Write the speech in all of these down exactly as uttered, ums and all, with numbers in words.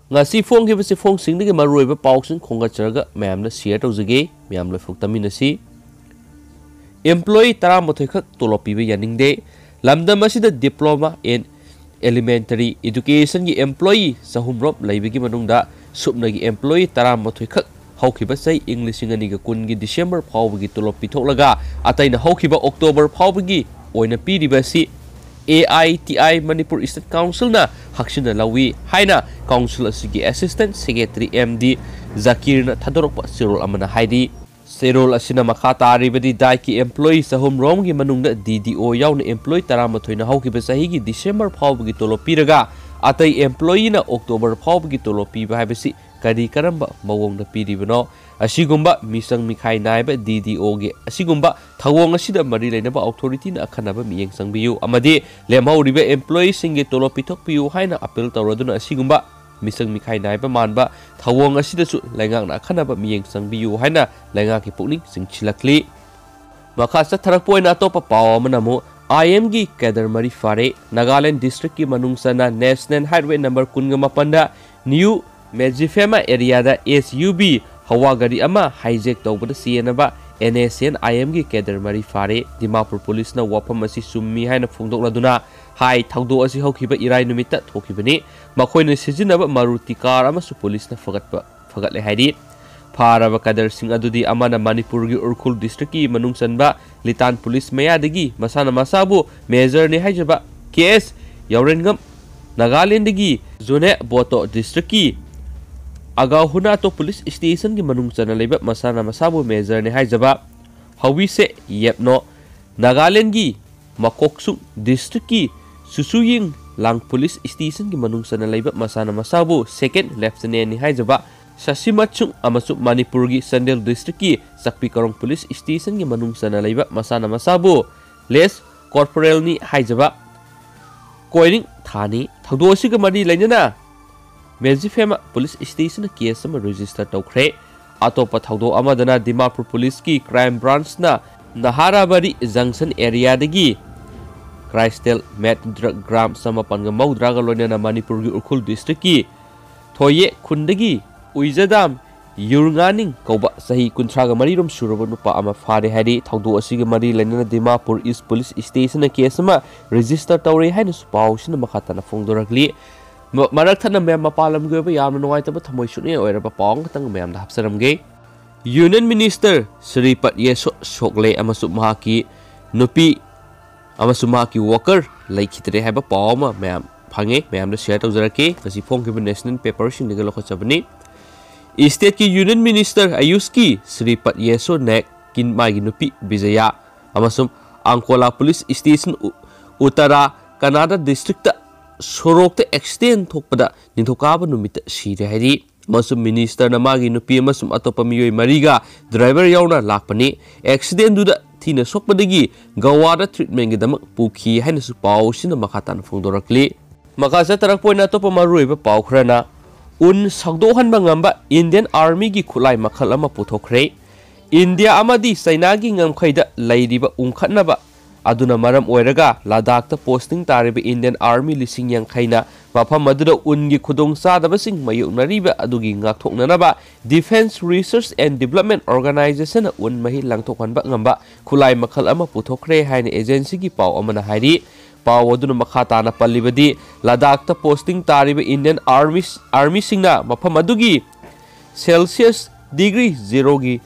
ꯉꯁꯤ ꯐꯣꯡꯈꯤꯕ ꯆꯦꯐꯣꯡꯁꯤꯡꯗꯒꯤ ꯃꯔꯨꯑꯣꯏꯕ ꯄꯥꯎꯁꯤꯡ ꯈꯣꯝꯒꯠꯆꯔꯒ ꯃꯌꯥꯝꯗ share ꯇꯧꯖꯒꯦ꯫ ꯃꯌꯥꯝ ꯂꯣꯏꯐꯨꯛ ꯇꯥꯃꯤꯟꯅꯁꯤ꯫ Employee ꯇꯔꯥꯃꯥꯊꯣꯏ ꯈꯛ ꯇꯣꯂꯣꯞ ꯄꯤꯕ ꯌꯥꯅꯤꯡꯗꯦ꯫ ꯂꯝꯗꯝ ꯑꯁꯤꯗ diploma in elementary educationꯒꯤ employee ꯆꯍꯨꯝꯔꯣꯝ ꯂꯩꯕꯒꯤ ꯃꯅꯨꯡꯗ ꯁꯨꯞꯅꯒꯤ employee ꯇꯔꯥꯃꯥꯊꯣꯏ ꯈꯛ ꯍꯧꯈꯤꯕ ꯆꯍꯤ ꯏꯪ ꯂꯤꯁꯤꯡ ꯑꯅꯤꯒ ꯀꯨꯟꯒꯤ December ꯐꯥꯎꯕꯒꯤ ꯇꯣꯂꯣꯞ ꯄꯤꯊꯣꯛꯂꯒ ꯑꯇꯩꯅ ꯍꯧꯈꯤꯕ October ꯐꯥꯎꯕꯒꯤ ꯑꯣꯏꯅ ꯄꯤꯔꯤꯕ ꯑꯁꯤ A I T I Manipur State Councilꯅ ꯍꯛꯆꯤꯟꯅ ꯂꯧꯏ ꯍꯥꯏꯅ council ꯑꯁꯤꯒꯤ assistant secretary M D ꯖꯀꯤꯔꯅ ꯊꯥꯗꯣꯔꯛꯄ ꯆꯦꯔꯣꯜ ꯑꯃꯅ ꯍꯥꯏꯔꯤ꯫ ꯆꯦꯔꯣꯜ ꯑꯁꯤꯅ ꯃꯈꯥ ꯇꯥꯔꯤꯕꯗꯤ ꯗꯥꯏꯠꯀꯤ employee ꯆꯍꯨꯝꯔꯣꯝꯒꯤ ꯃꯅꯨꯡꯗ D D O ꯌꯥꯎꯅ employee ꯇꯔꯥꯃꯥꯊꯣꯏꯅ ꯍꯧꯈꯤꯕ ꯆꯍꯤꯒꯤ December ꯐꯥꯎꯕꯒꯤ ꯇꯣꯂꯣꯞ ꯄꯤꯔꯒ ꯑꯇꯩ employeeꯅ October ꯐꯥꯎꯕꯒꯤ ꯇꯣꯂꯣꯞ ꯄꯤꯕ ꯍꯥꯏꯕꯁꯤ ꯀꯔꯤ ꯀꯔꯝꯕ ꯃꯑꯣꯡꯗ ꯄꯤꯔꯤꯕꯅꯣ? ꯑꯁꯤꯒꯨꯝꯕ ꯃꯤꯆꯪ ꯃꯤꯈꯥꯏ ꯅꯥꯏꯕ D D Oꯒꯤ ꯑꯁꯤꯒꯨꯝꯕ ꯊꯧꯑꯣꯡ ꯑꯁꯤꯗ ꯃꯔꯤ ꯂꯩꯅꯕ authorityꯅ ꯑꯈꯟꯅꯕ ꯃꯤꯠꯌꯦꯡ ꯆꯪꯕꯤꯌꯨ ꯑꯃꯗꯤ ꯂꯦꯝꯍꯧꯔꯤꯕ employeeꯁꯤꯡꯒꯤ ꯇꯣꯂꯣꯞ ꯄꯤꯊꯣꯛꯄꯤꯌꯨ ꯍꯥꯏꯅ appeal ꯇꯧꯔꯗꯨꯅ ꯑꯁꯤꯒꯨꯝꯕ ꯃꯤꯆꯪ ꯃꯤꯈꯥꯏ ꯅꯥꯏꯕ ꯃꯥꯟꯕ ꯊꯧꯑꯣꯡ ꯑꯁꯤꯗꯁꯨ ꯂꯩꯉꯥꯛꯅ ꯑꯈꯟꯅꯕ ꯃꯤꯠꯌꯦꯡ ꯆꯪꯕꯤꯌꯨ ꯍꯥꯏꯅ ꯂꯩꯉꯥꯛꯀꯤ ꯄꯨꯛꯅꯤꯡ ꯆꯤꯡꯁꯤꯜꯂꯛꯂꯤ꯫ ꯃꯈꯥ ꯆꯠꯊꯔꯛꯄ ꯑꯣꯏꯅ ꯑꯇꯣꯞꯄ ꯄꯥꯎ ꯑꯃꯅ ꯑꯃꯨꯛ IMꯒꯤ cadre ꯃꯔꯤ ꯐꯥꯔꯦ꯫ ꯅꯥꯒꯥꯂꯦꯟ districtꯀꯤ ꯃꯅꯨꯡ ꯆꯟꯅ National Highway number ꯀꯨꯟꯒ ꯃꯥꯄꯟꯗ New Medziphema areaꯗ SUV ꯍꯋꯥ ꯒꯥꯔꯤ ꯑꯃ hijack ꯇꯧꯕꯗ ꯆꯦꯟꯅꯕ NSCN IMꯒꯤ cadre ꯃꯔꯤ ꯐꯥꯔꯦ꯫ ꯗꯤꯃꯥꯄꯨꯔ policeꯅ ꯋꯥꯐꯝ ꯑꯁꯤ ꯆꯨꯝꯃꯤ ꯍꯥꯏꯅ ꯐꯣꯡꯗꯣꯛꯂꯗꯨꯅ ꯍꯥꯏ, ꯊꯧꯗꯣꯛ ꯑꯁꯤ ꯍꯧꯈꯤꯕ ꯏꯔꯥꯏ ꯅꯨꯃꯤꯠꯇ ꯊꯣꯛꯈꯤꯕꯅꯤ꯫ ꯃꯈꯣꯏꯅ ꯁꯤꯖꯤꯟꯅꯕ Maruti car ꯑꯃꯁꯨ policeꯅ ꯐꯒꯠꯄ, ꯐꯒꯠꯂꯦ ꯍꯥꯏꯔꯤ꯫ ꯐꯥꯔꯕ cadreꯁꯤꯡ ꯑꯗꯨꯗꯤ ꯑꯃꯅ ꯃꯅꯤꯄꯨꯔꯒꯤ ꯎꯈ꯭ꯔꯨꯜ districtꯀꯤ ꯃꯅꯨꯡ ꯆꯟꯕ ꯂꯤꯇꯥꯟ police ꯃꯌꯥꯗꯒꯤ ꯃꯁꯥꯅ ꯃꯁꯥꯕꯨ majorꯅꯤ ꯍꯥꯏꯖꯕ K S ꯌꯥꯎꯔꯦꯟꯉꯝ, ꯅꯥꯒꯥꯂꯦꯟꯗꯒꯤ ꯖꯣꯅꯦ ꯕꯣꯇꯣ districtꯀꯤ ꯑꯒꯥꯎꯍꯨꯅꯥꯇꯣ police stationꯒꯤ ꯃꯅꯨꯡ ꯆꯟꯅ ꯂꯩꯕ ꯃꯁꯥꯅ ꯃꯁꯥꯕꯨ majorꯅꯤ ꯍꯥꯏꯖꯕ ꯍꯋꯤꯁꯦ ꯌꯦꯞꯅꯣ, ꯅꯥꯒꯥꯂꯦꯟꯗꯒꯤ ꯃꯀꯣꯛꯆꯨꯡ districtꯀꯤ ꯆꯨꯆꯨꯌꯤꯡ ꯂꯥꯡ police stationꯒꯤ ꯃꯅꯨꯡ ꯆꯟꯅ ꯂꯩꯕ ꯃꯁꯥꯅ ꯃꯁꯥꯕꯨ second lieutenantꯅꯤ ꯍꯥꯏꯖꯕ ꯁꯁꯤꯃꯆꯨꯡ ꯑꯃꯁꯨꯡ ꯃꯅꯤꯄꯨꯔꯒꯤ ꯆꯥꯟꯗꯦꯜ districtꯀꯤ ꯆꯛꯄꯤ ꯀꯔꯣꯡ police stationꯒꯤ ꯃꯅꯨꯡ ꯆꯟꯅ ꯂꯩꯕ ꯃꯁꯥꯅ ꯃꯁꯥꯕꯨ lance corporalꯅꯤ ꯍꯥꯏꯖꯕ ꯀꯣꯏꯔꯤꯡ ꯊꯥꯅꯤ꯫ ꯊꯧꯗꯣꯛ ꯑꯁꯤꯒ ꯃꯔꯤ ꯂꯩꯅꯅ ꯃꯦꯖꯤꯐꯦꯃꯥ police stationꯗ case ꯑꯃ register ꯇꯧꯈ꯭ꯔꯦ꯫ ꯑꯇꯣꯞꯄ ꯊꯧꯗꯣꯛ ꯑꯃꯗꯅ Dimapur policeꯀꯤ crime branchꯅ ꯅꯍꯥꯔꯥꯕꯥꯔꯤ junction areaꯗꯒꯤ crystal meth drug gram ꯆꯃꯥꯄꯟꯒ ꯃꯧꯗ꯭ꯔꯥꯒ ꯂꯣꯏꯅꯅ ꯃꯅꯤꯄꯨꯔꯒꯤ ꯎꯈ꯭ꯔꯨꯜ districtꯀꯤ ꯊꯣꯏꯌꯦ ꯈꯨꯟꯗꯒꯤ ꯎꯏꯖꯗꯥꯝ ꯌꯨꯔꯉꯥꯅꯤꯡ ꯀꯧꯕ ꯆꯍꯤ ꯀꯨꯟꯊ꯭ꯔꯥꯒ ꯃꯔꯤꯔꯣꯝ ꯁꯨꯔꯕ ꯅꯨꯄꯥ ꯑꯃ ꯐꯥꯔꯦ ꯍꯥꯏꯔꯤ꯫ ꯊꯧꯗꯣꯛ ꯑꯁꯤꯒ ꯃꯔꯤ ꯂꯩꯅꯅ ꯗꯤꯃꯥꯄꯨꯔ ꯏꯁ ꯄꯨꯂꯤꯁ ꯁ꯭ꯇꯦꯁꯟꯅ ꯀꯦꯁ ꯑꯃ ꯔꯦꯖꯤꯁꯇꯔ ꯇꯧꯔꯦ ꯍꯥꯏꯅꯁꯨ ꯄꯥꯎꯁꯤꯅ ꯃꯈꯥ ꯇꯥꯅ ꯐꯣꯡꯗꯣꯔꯛꯂꯤ꯫ ꯃ-, ꯃꯔꯛ ꯊꯠꯅ ꯃꯌꯥꯝ ꯃꯄꯥꯟ ꯂꯝꯒꯤ ꯑꯣꯏꯕ ꯌꯥꯝꯅ ꯅꯨꯡꯉꯥꯏꯇꯕ ꯊꯃꯣꯏ ꯁꯣꯛꯅꯤꯡꯉꯥꯏ ꯑꯣꯏꯔꯕ ꯄꯥꯎ ꯑꯃꯈꯛꯇꯪ ꯃꯌꯥꯝꯗ ꯍꯥꯞꯆꯔꯝꯒꯦ꯫ ꯌꯨꯅꯤꯌꯟ ꯃꯤꯅꯤꯁꯇꯔ ꯁ꯭ꯔꯤꯄꯗ ꯌꯦꯁꯣ ꯁꯣꯛꯂꯦ ꯑꯃꯁꯨꯡ ꯃꯍꯥꯛꯀꯤ ꯅꯨꯄꯤ ꯑꯃꯁꯨꯡ ꯃꯍꯥꯛꯀꯤ ꯋꯥꯀꯔ ꯂꯩꯈꯤꯗ꯭ꯔꯦ ꯍꯥꯏꯕ ꯄꯥꯎ ꯑꯃ ꯃꯌꯥꯝ ꯐꯪꯉꯦ, ꯃꯌꯥꯝꯗ ꯁꯤꯌꯔ ꯇꯧꯖꯔꯛꯀꯦ꯫ ꯉꯁꯤ ꯐꯣꯡꯈꯤꯕ ꯅꯦꯁꯅꯦꯜ ꯄꯦꯄꯔꯁꯤꯡꯗꯒꯤ ꯂꯧꯈꯠꯆꯕꯅꯤ꯫ ꯏꯁꯇꯦꯠꯀꯤ ꯌꯨꯅꯤꯌꯟ ꯃꯤꯅꯤꯁꯇꯔ ꯑꯌꯨꯁꯀꯤ ꯁ꯭ꯔꯤꯄꯗ ꯌꯦꯁꯣ ꯅꯥꯌꯛꯀꯤ ꯃꯥꯒꯤ ꯅꯨꯄꯤ ꯕꯤꯖꯌꯥ ꯑꯃꯁꯨꯡ ꯑꯪꯀꯣꯂꯥ ꯄꯨꯂꯤꯁ ꯁ꯭ꯇꯦꯁꯟ ꯎ-, ꯎꯠꯇꯔꯥ ꯀꯅꯥꯗ ꯗꯤꯁꯇ꯭ꯔꯤꯛꯇ ꯁꯣꯔꯣꯛꯇ ꯑꯦꯛꯁꯤꯗꯦꯟ ꯊꯣꯛꯄꯗ ꯅꯤꯡꯊꯧꯀꯥꯕ ꯅꯨꯃꯤꯠꯇ ꯁꯤꯔꯦ ꯍꯥꯏꯔꯤ꯫ ꯑꯃꯁꯨꯡ ꯃꯤꯅꯤꯁꯇꯔꯅ ꯃꯥꯒꯤ ꯅꯨꯄꯤ ꯑꯃꯁꯨꯡ ꯑꯇꯣꯞꯄ ꯃꯤꯑꯣꯏ ꯃꯔꯤꯒ ꯗ꯭ꯔꯥꯏꯚꯔ ꯌꯥꯎꯅ ꯂꯥꯛꯄꯅꯤ꯫ ꯑꯦꯛꯁꯤꯗꯦꯟꯗꯨꯗ ꯊꯤꯅ ꯁꯣꯛꯄꯗꯒꯤ ꯒꯋꯥꯗ ꯇ꯭ꯔꯤꯠꯃꯦꯟꯒꯤꯗꯃꯛ ꯄꯨꯈꯤ ꯍꯥꯏꯅꯁꯨ ꯄꯥꯎꯁꯤꯅ ꯃꯈꯥ ꯇꯥꯅ ꯐꯣꯡꯗꯣꯔꯛꯂꯤ꯫ ꯃꯈꯥ ꯆꯠꯊꯔꯛꯄ ꯑꯣꯏꯅ ꯑꯇꯣꯞꯄ ꯃꯔꯨꯑꯣꯏꯕ ꯄꯥꯎ ꯈꯔꯅ, ꯎꯟ ꯁꯧꯗꯣꯛꯍꯟꯕ ꯉꯝꯕ ꯏꯟꯗꯤꯌꯟ ꯑꯥꯔꯃꯤꯒꯤ ꯈꯨꯠꯂꯥꯏ ꯃꯈꯜ ꯑꯃ ꯄꯨꯊꯣꯛꯈ꯭ꯔꯦ꯫ ꯏꯟꯗꯤꯌꯥ ꯑꯃꯗꯤ ꯆꯩꯅꯥꯒꯤ ꯉꯝꯈꯩꯗ ꯂꯩꯔꯤꯕ ꯎꯪꯈꯠꯅꯕ ꯑꯗꯨꯅ ꯃꯔꯝ ꯑꯣꯏꯔꯒ ꯂꯗꯥꯈꯇ ꯄꯣꯁꯇꯤꯡ ꯇꯥꯔꯤꯕ ꯏꯟꯗꯤꯌꯟ ꯑꯥꯔꯃꯤ ꯂꯤꯁꯤꯡ ꯌꯥꯡꯈꯩꯅ ꯃꯐꯝ ꯑꯗꯨꯗ ꯎꯟꯒꯤ ꯈꯨꯗꯣꯡꯆꯥꯗꯕꯁꯤꯡ ꯃꯥꯌꯣꯛꯅꯔꯤꯕ ꯑꯗꯨꯒꯤ ꯉꯥꯛꯊꯣꯛꯅꯅꯕ Defence Research and Development Organizationꯅ ꯎꯟ ꯃꯍꯤ ꯂꯪꯊꯣꯛꯍꯟꯕ ꯉꯝꯕ ꯈꯨꯠꯂꯥꯏ ꯃꯈꯜ ꯑꯃ ꯄꯨꯊꯣꯛꯈ꯭ꯔꯦ ꯍꯥꯏꯅ ꯑꯦꯖꯦꯟꯁꯤꯒꯤ ꯄꯥꯎ ꯑꯃꯅ ꯍꯥꯏꯔꯤ꯫ ꯄꯥꯎ ꯑꯗꯨꯅ ꯃꯈꯥ ꯇꯥꯅ ꯄꯜꯂꯤꯕꯗꯤ, ꯂꯗꯥꯈꯇ ꯄꯣꯁꯇꯤꯡ ꯇꯥꯔꯤꯕ ꯏꯟꯗꯤꯌꯟ ꯑꯥꯔꯃꯤ, ꯑꯥꯔꯃꯤꯁꯤꯡꯅ ꯃꯐꯝ ꯑꯗꯨꯒꯤ ꯁꯦꯜꯁꯤꯌꯁ ꯗꯤꯒ꯭ꯔꯤ ꯖꯦꯔꯣꯒꯤ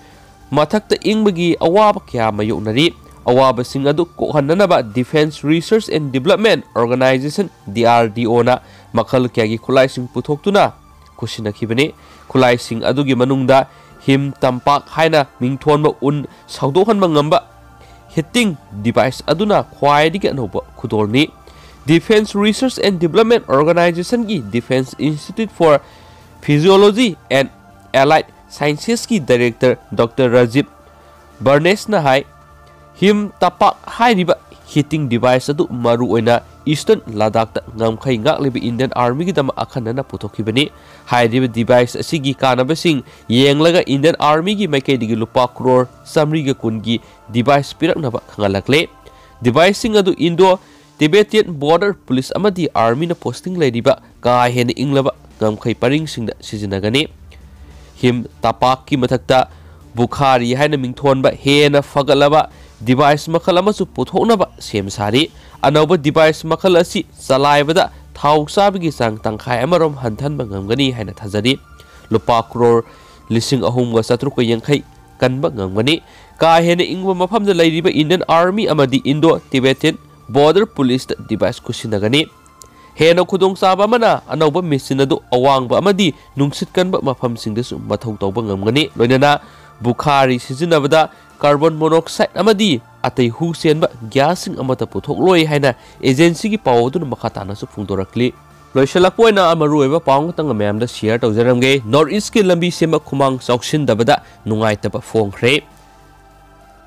ꯃꯊꯛꯇ ꯏꯪꯕꯒꯤ ꯑꯋꯥꯕ ꯀꯌꯥ ꯃꯥꯌꯣꯛꯅꯔꯤ꯫ ꯑꯋꯥꯕꯁꯤꯡ ꯑꯗꯨ ꯀꯣꯛꯍꯟꯅꯅꯕ Defence Research and Development Organization, DRDOꯅ ꯃꯈꯜ ꯀꯌꯥꯒꯤ ꯈꯨꯠꯂꯥꯏꯁꯤꯡ ꯄꯨꯊꯣꯛꯇꯨꯅ ꯈꯨꯠꯁꯤꯟꯅꯈꯤꯕꯅꯤ꯫ ꯈꯨꯠꯂꯥꯏꯁꯤꯡ ꯑꯗꯨꯒꯤ ꯃꯅꯨꯡꯗ ꯍꯤꯝ ꯇꯝꯄꯥꯛ ꯍꯥꯏꯅ ꯃꯤꯡꯊꯣꯟꯕ ꯎꯟ ꯁꯧꯗꯣꯛꯍꯟꯕ ꯉꯝꯕ heating device ꯑꯗꯨꯅ ꯈ꯭ꯋꯥꯏꯗꯒꯤ ꯑꯅꯧꯕ ꯈꯨꯗꯣꯜꯅꯤ꯫ Defence Research and Development Organizationꯒꯤ Defence Institute for Physiology and Allied Sciencesꯀꯤ director Doctor Rajiv Barnesꯅ ꯍꯥꯏ, ꯍꯤꯝ ꯇꯝꯄꯥꯛ ꯍꯥꯏꯔꯤꯕ heating device ꯑꯗꯨ ꯃꯔꯨꯑꯣꯏꯅ Eastern ꯂꯗꯥꯈꯇ ꯉꯝꯈꯩ ꯉꯥꯛꯂꯤꯕ Indian Armyꯒꯤꯗꯃꯛ ꯑꯈꯟꯅꯅ ꯄꯨꯊꯣꯛꯈꯤꯕꯅꯤ꯫ ꯍꯥꯏꯔꯤꯕ device ꯑꯁꯤꯒꯤ ꯀꯥꯟꯅꯕꯁꯤꯡ ꯌꯦꯡꯂꯒ Indian Armyꯒꯤ ꯃꯥꯏꯀꯩꯗꯒꯤ ꯂꯨꯄꯥ ꯀ꯭ꯔꯣꯔ ꯆꯥꯃꯔꯤꯒ ꯀꯨꯟꯒꯤ device ꯄꯤꯔꯛꯅꯕ ꯈꯪꯍꯜꯂꯛꯂꯦ꯫ Deviceꯁꯤꯡ ꯑꯗꯨ Indo Tibetan Border Police ꯑꯃꯗꯤ Armyꯅ posting ꯂꯩꯔꯤꯕ ꯀꯥ ꯍꯦꯟꯅ ꯏꯪꯂꯕ ꯉꯝꯈꯩ ꯄꯔꯤꯡꯁꯤꯡꯗ ꯁꯤꯖꯤꯟꯅꯒꯅꯤ꯫ ꯍꯤꯝ ꯇꯄꯥꯛꯀꯤ ꯃꯊꯛꯇ ꯕꯨꯈꯥꯔꯤ ꯍꯥꯏꯅ ꯃꯤꯡꯊꯣꯟꯕ ꯍꯦꯟꯅ ꯐꯒꯠꯂꯕ device ꯃꯈꯜ ꯑꯃꯁꯨ ꯄꯨꯊꯣꯛꯅꯕ ꯁꯦꯝ ꯁꯥꯔꯤ꯫ ꯑꯅꯧꯕ device ꯃꯈꯜ ꯑꯁꯤ ꯆꯂꯥꯏꯕꯗ ꯊꯥꯎ ꯆꯥꯕꯒꯤ ꯆꯥꯡ ꯇꯪꯈꯥꯏ ꯑꯃꯔꯣꯝ ꯍꯟꯊꯍꯟꯕ ꯉꯝꯒꯅꯤ ꯍꯥꯏꯅ ꯊꯥꯖꯔꯤ꯫ ꯂꯨꯄꯥ ꯀ꯭ꯔꯣꯔ ꯂꯤꯁꯤꯡ ꯑꯍꯨꯝꯒ ꯆꯥꯇ꯭ꯔꯨꯛꯀ ꯌꯥꯡꯈꯩ ꯀꯟꯕ ꯉꯝꯒꯅꯤ꯫ ꯀꯥ ꯍꯦꯟꯅ ꯏꯪꯕ ꯃꯐꯝꯗ ꯂꯩꯔꯤꯕ Indian Army ꯑꯃꯗꯤ Indo Tibetan Border Policeꯇ device ꯈꯨꯠꯁꯤꯟꯅꯒꯅꯤ꯫ ꯍꯦꯟꯅ ꯈꯨꯗꯣꯡꯆꯥꯕ ꯑꯃꯅ, ꯑꯅꯧꯕ machine ꯑꯗꯨ ꯑꯋꯥꯡꯕ ꯑꯃꯗꯤ ꯅꯨꯡꯁꯤꯠ ꯀꯟꯕ ꯃꯐꯝꯁꯤꯡꯗꯁꯨ ꯃꯊꯧ ꯇꯧꯕ ꯉꯝꯒꯅꯤ, ꯂꯣꯏꯅꯅ ꯕꯨꯈꯥꯔꯤ ꯁꯤꯖꯤꯟꯅꯕꯗ carbon monoxide ꯑꯃꯗꯤ ꯑꯇꯩ ꯍꯨ ꯆꯦꯟꯕ gasꯁꯤꯡ ꯑꯃꯠꯇ ꯄꯨꯊꯣꯛꯂꯣꯏ ꯍꯥꯏꯅ agencyꯒꯤ ꯄꯥꯎ ꯑꯗꯨꯅ ꯃꯈꯥ ꯇꯥꯅꯁꯨ ꯐꯣꯡꯗꯣꯔꯛꯂꯤ꯫ ꯂꯣꯏꯁꯤꯜꯂꯛꯄ ꯑꯣꯏꯅ ꯃꯔꯨꯑꯣꯏꯕ ꯄꯥꯎ ꯑꯃꯇꯪ ꯃꯌꯥꯝꯗ share ꯇꯧꯖꯔꯝꯒꯦ꯫ North Eastꯀꯤ ꯂꯝꯕꯤ ꯁꯦꯝꯕ ꯈꯨꯃꯥꯡ ꯆꯥꯎꯁꯤꯟꯗꯕꯗ ꯅꯨꯡꯉꯥꯏꯇꯕ ꯐꯣꯡꯈ꯭ꯔꯦ꯫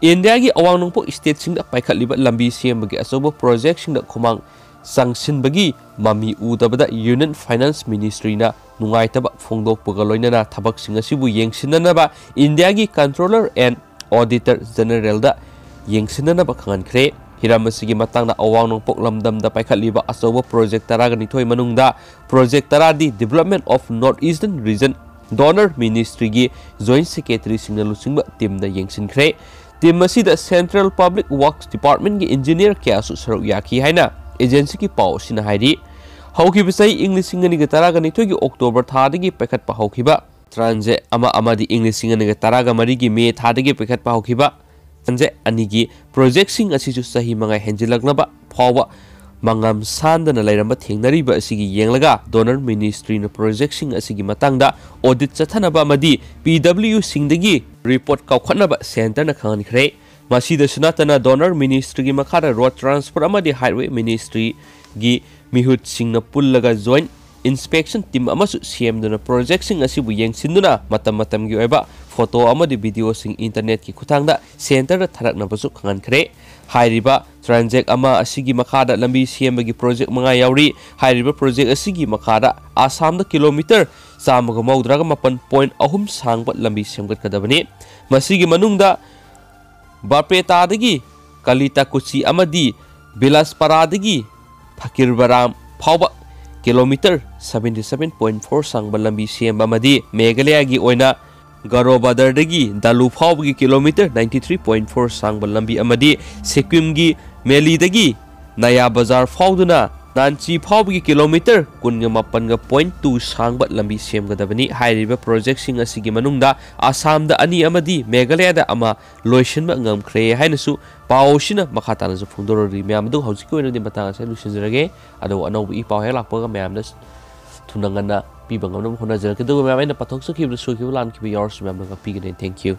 ꯏꯟꯗꯤꯌꯥꯒꯤ ꯑꯋꯥꯡ ꯅꯣꯡꯄꯣꯛ stateꯁꯤꯡꯗ ꯄꯥꯏꯈꯠꯂꯤꯕ ꯂꯝꯕꯤ ꯁꯦꯝꯕꯒꯤ ꯑꯆꯧꯕ projectꯁꯤꯡꯗ ꯈꯨꯃꯥꯡ ꯆꯪꯁꯤꯟꯕꯒꯤ ꯃꯃꯤ ꯎꯗꯕꯗ Union Finance Ministryꯅ ꯅꯨꯡꯉꯥꯏꯇꯕ ꯐꯣꯡꯗꯣꯛꯄꯒ ꯂꯣꯏꯅꯅ ꯊꯕꯛꯁꯤꯡ ꯑꯁꯤꯕꯨ ꯌꯦꯡꯁꯤꯟꯅꯅꯕ ꯏꯟꯗꯤꯌꯥꯒꯤ Controller and Auditor Generalꯗ ꯌꯦꯡꯁꯤꯟꯅꯅꯕ ꯈꯪꯍꯟꯈ꯭ꯔꯦ꯫ ꯍꯤꯔꯝ ꯑꯁꯤꯒꯤ ꯃꯇꯥꯡꯗ ꯑꯋꯥꯡ ꯅꯣꯡꯄꯣꯛ ꯂꯝꯗꯝꯗ ꯄꯥꯏꯈꯠꯂꯤꯕ ꯑꯆꯧꯕ project ꯇꯔꯥꯒ ꯅꯤꯊꯣꯏ ꯃꯅꯨꯡꯗ project ꯇꯔꯥꯗꯤ Development of North Eastern Region DoNER Ministryꯒꯤ Joint Secretaryꯁꯤꯡꯅ ꯂꯨꯆꯤꯡꯕ teamꯅ ꯌꯦꯡꯁꯤꯟꯈ꯭ꯔꯦ꯫ Team ꯑꯁꯤꯗ Central Public Works Departmentꯀꯤ engineer ꯀꯌꯥꯁꯨ ꯁꯔꯨꯛ ꯌꯥꯈꯤ ꯍꯥꯏꯅ agencyꯒꯤ ꯄꯥꯎ ꯑꯁꯤꯅ ꯍꯥꯏꯔꯤ꯫ ꯍꯧꯈꯤꯕ ꯆꯍꯤ ꯏꯪ ꯂꯤꯁꯤꯡ ꯑꯅꯤꯒ ꯇꯔꯥꯒ ꯅꯤꯊꯣꯏꯒꯤ October ꯊꯥꯗꯒꯤ ꯄꯥꯏꯈꯠꯄ ꯍꯧꯈꯤꯕ tranche ꯑꯃ ꯑꯃꯗꯤ ꯏꯪ ꯂꯤꯁꯤꯡ ꯑꯅꯤꯒ ꯇꯔꯥꯒ ꯃꯔꯤꯒꯤ May ꯊꯥꯗꯒꯤ ꯄꯥꯏꯈꯠꯄ ꯍꯧꯈꯤꯕ tranche ꯑꯅꯤꯒꯤ projectꯁꯤꯡ ꯑꯁꯤꯁꯨ ꯆꯍꯤ ꯃꯉꯥ ꯍꯦꯟꯖꯤꯜꯂꯛꯂꯕ ꯐꯥꯎꯕ ꯃꯉꯝ ꯁꯥꯟꯗꯅ ꯂꯩꯔꯝꯕ ꯊꯦꯡꯅꯔꯤꯕ ꯑꯁꯤꯒꯤ ꯌꯦꯡꯂꯒ DoNER Ministryꯅ projectꯁꯤꯡ ꯑꯁꯤꯒꯤ ꯃꯇꯥꯡꯗ audit ꯆꯠꯊꯅꯕ ꯑꯃꯗꯤ PWꯁꯤꯡꯗꯒꯤ report ꯀꯥꯎꯈꯠꯅꯕ centreꯅ ꯈꯪꯍꯟꯈ꯭ꯔꯦ꯫ ꯃꯁꯤꯗꯁꯨ ꯅꯠꯇꯅ DoNER Ministryꯒꯤ ꯃꯈꯥꯗ Road Transport ꯑꯃꯗꯤ Highway Ministryꯒꯤ ꯃꯤꯍꯨꯠꯁꯤꯡꯅ ꯄꯨꯜꯂꯒ joint inspection team ꯑꯃꯁꯨ ꯁꯦꯝꯗꯨꯅ projectꯁꯤꯡ ꯑꯁꯤꯕꯨ ꯌꯦꯡꯁꯤꯟꯗꯨꯅ ꯃꯇꯝ ꯃꯇꯝꯒꯤ ꯑꯣꯏꯕ photo ꯑꯃꯗꯤ videoꯁꯤꯡ internetꯀꯤ ꯈꯨꯠꯊꯥꯡꯗ centreꯗ ꯊꯥꯔꯛꯅꯕꯁꯨ ꯈꯪꯍꯟꯈ꯭ꯔꯦ꯫ ꯍꯥꯏꯔꯤꯕ tranche ꯑꯃ ꯑꯁꯤꯒꯤ ꯃꯈꯥꯗ ꯂꯝꯕꯤ ꯁꯦꯝꯕꯒꯤ project ꯃꯉꯥ ꯌꯥꯎꯔꯤ꯫ ꯍꯥꯏꯔꯤꯕ project ꯑꯁꯤꯒꯤ ꯃꯈꯥꯗ ꯑꯁꯥꯝꯗ kilometre ꯆꯥꯝꯃꯒ ꯃꯧꯗ꯭ꯔꯥꯒ ꯃꯥꯄꯟ point ꯑꯍꯨꯝ ꯁꯥꯡꯕ ꯂꯝꯕꯤ ꯁꯦꯝꯒꯠꯀꯗꯕꯅꯤ꯫ ꯃꯁꯤꯒꯤ ꯃꯅꯨꯡꯗ ꯕꯥꯔꯄꯦꯇꯥꯗꯒꯤ ꯀꯂꯤꯇꯥꯀꯨꯆꯤ ꯑꯃꯗꯤ ꯕꯤꯂꯥꯁꯄꯥꯔꯥꯗꯒꯤ ꯐꯀꯤꯔꯕꯔꯥꯝ ꯐꯥꯎꯕ kilometre seventy seven point four ꯁꯥꯡꯕ ꯂꯝꯕꯤ ꯁꯦꯝꯕ ꯑꯃꯗꯤ ꯃꯦꯘꯥꯂꯌꯥꯒꯤ ꯑꯣꯏꯅ ꯒꯔꯣꯕꯗꯔꯗꯒꯤ ꯗꯥꯂꯨ ꯐꯥꯎꯕꯒꯤ kilometre ninety three point four ꯁꯥꯡꯕ ꯂꯝꯕꯤ ꯑꯃꯗꯤ ꯁꯤꯛꯀꯤꯝꯒꯤ ꯃꯦꯂꯤꯗꯒꯤ ꯅꯌꯥ ꯕꯖꯥꯔ ꯐꯥꯎꯗꯨꯅ ꯅꯥꯟꯆꯤ ꯐꯥꯎꯕꯒꯤ ꯀꯤꯂꯣꯃꯤꯇꯔ ꯀꯨꯟꯒ ꯃꯥꯄꯟꯒ ꯄꯣꯏꯟ ꯇꯨ ꯁꯥꯡꯕ ꯂꯝꯕꯤ ꯁꯦꯝꯒꯗꯕꯅꯤ꯫ ꯍꯥꯏꯔꯤꯕ ꯄ꯭ꯔꯣꯖꯦꯛꯁꯤꯡ ꯑꯁꯤꯒꯤ ꯃꯅꯨꯡꯗ ꯑꯁꯥꯝꯗ ꯑꯅꯤ ꯑꯃꯗꯤ ꯃꯦꯘꯥꯂꯌꯥꯗ ꯑꯃ ꯂꯣꯏꯁꯤꯟꯕ ꯉꯝꯈ꯭ꯔꯦ ꯍꯥꯏꯅꯁꯨ ꯄꯥꯎ ꯑꯁꯤꯅ ꯃꯈꯥ ꯇꯥꯅꯁꯨ ꯐꯣꯡꯗꯣꯔꯛꯂꯤ꯫ ꯃꯌꯥꯝ ꯑꯗꯨ ꯍꯧꯖꯤꯛꯀꯤ ꯑꯣꯏꯅꯗꯤ ꯃꯇꯥꯡ ꯑꯁꯤꯗ ꯂꯣꯏꯁꯤꯟꯖꯔꯒꯦ꯫ ꯑꯗꯨꯒ ꯑꯅꯧꯕ ꯏ ꯄꯥꯎ ꯍꯦꯛ ꯂꯥꯛꯄꯒ ꯃꯌꯥꯝꯗ ꯊꯨꯅ ꯉꯟꯅ ꯄꯤꯕ ꯉꯝꯅꯕ ꯍꯣꯠꯅꯖꯔꯛꯀꯦ꯫ ꯑꯗꯨꯒ ꯃꯌꯥꯝ ꯑꯩꯅ ꯄꯥꯊꯣꯛꯆꯈꯤꯕꯗ ꯁꯣꯏꯈꯤꯕ ꯂꯥꯟꯈꯤꯕ ꯌꯥꯎꯔꯁꯨ ꯃꯌꯥꯝꯅ ꯉꯥꯛꯄꯤꯒꯅꯤ꯫ Thank you꯫